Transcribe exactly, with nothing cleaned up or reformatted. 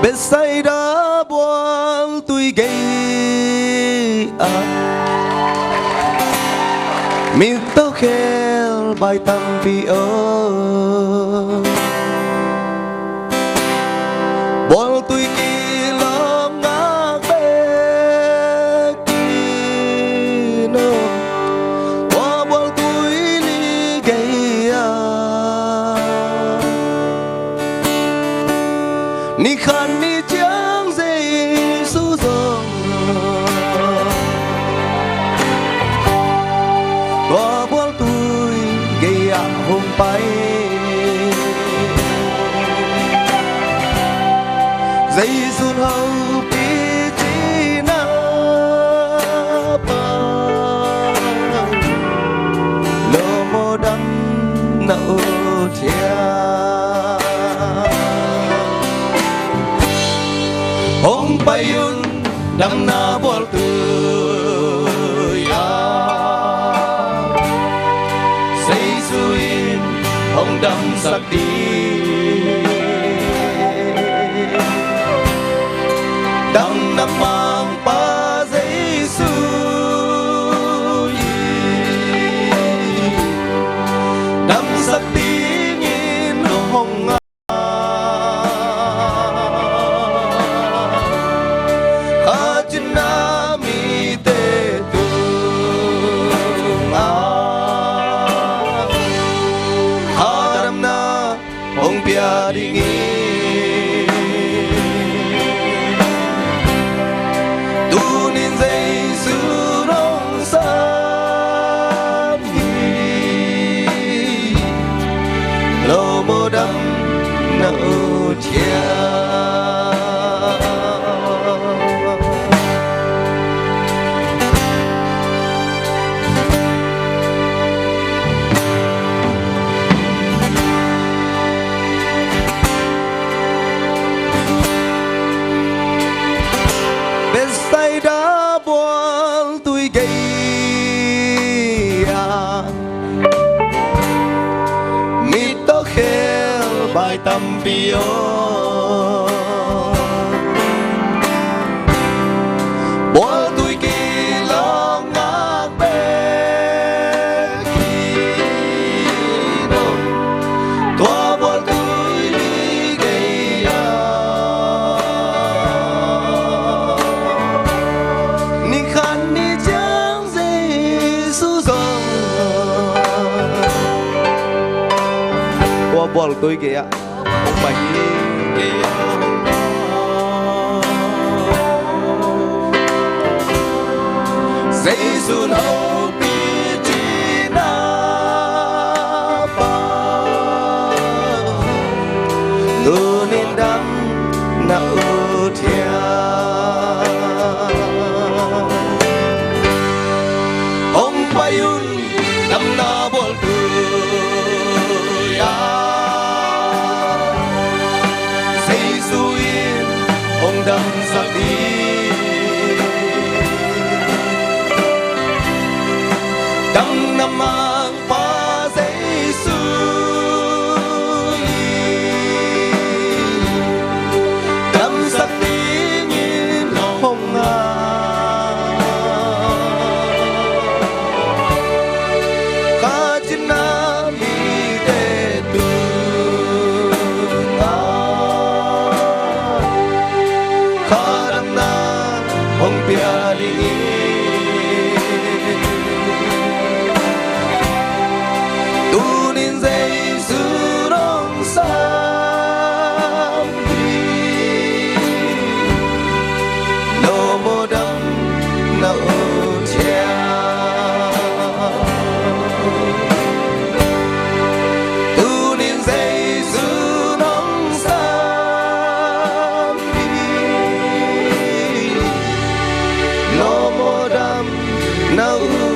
Bethsaida bualtui gei ah mittaw khel bai tampi om. Bualtui kilawm ngak bek in om. Tua bualtui li gei ah ni khat ni ciang Jesu zong tua bualtui gei ah hong pai. Jesu hopih cihna pan lawm aw, damna ut hiam. Hong pai un, damna bualtui ah. Jesu in hong damsak ding. Damna mangpa Jesu in damsak dingin hong Kha cina mite tungah kha damna hong pia ding hi. Tunin Jesu hong sam hi. Lo maw, damna ut hiam. Bethsaida bualtui gei ah mittaw khel bai tampi om. Bualtui kilawm ngak bek hi lo. Tua bualtui li gei ah ni khat ni ciang Jesu zong tua bualtui gei ah hong pai hi. Jesu hopih cihna pan tunin damna ut hiam. Hong pai un, damna bualtui ah. Jesu in hong damsak ding. Damna mangpa Jesu in damsak dingin hong Kha cina mite tungah kha damna hong pia ding hi. Tunin Jesu hong sam hi. Lo maw, damna ut hiam. Tunin Jesu hong sam hi. Lo maw, damna ut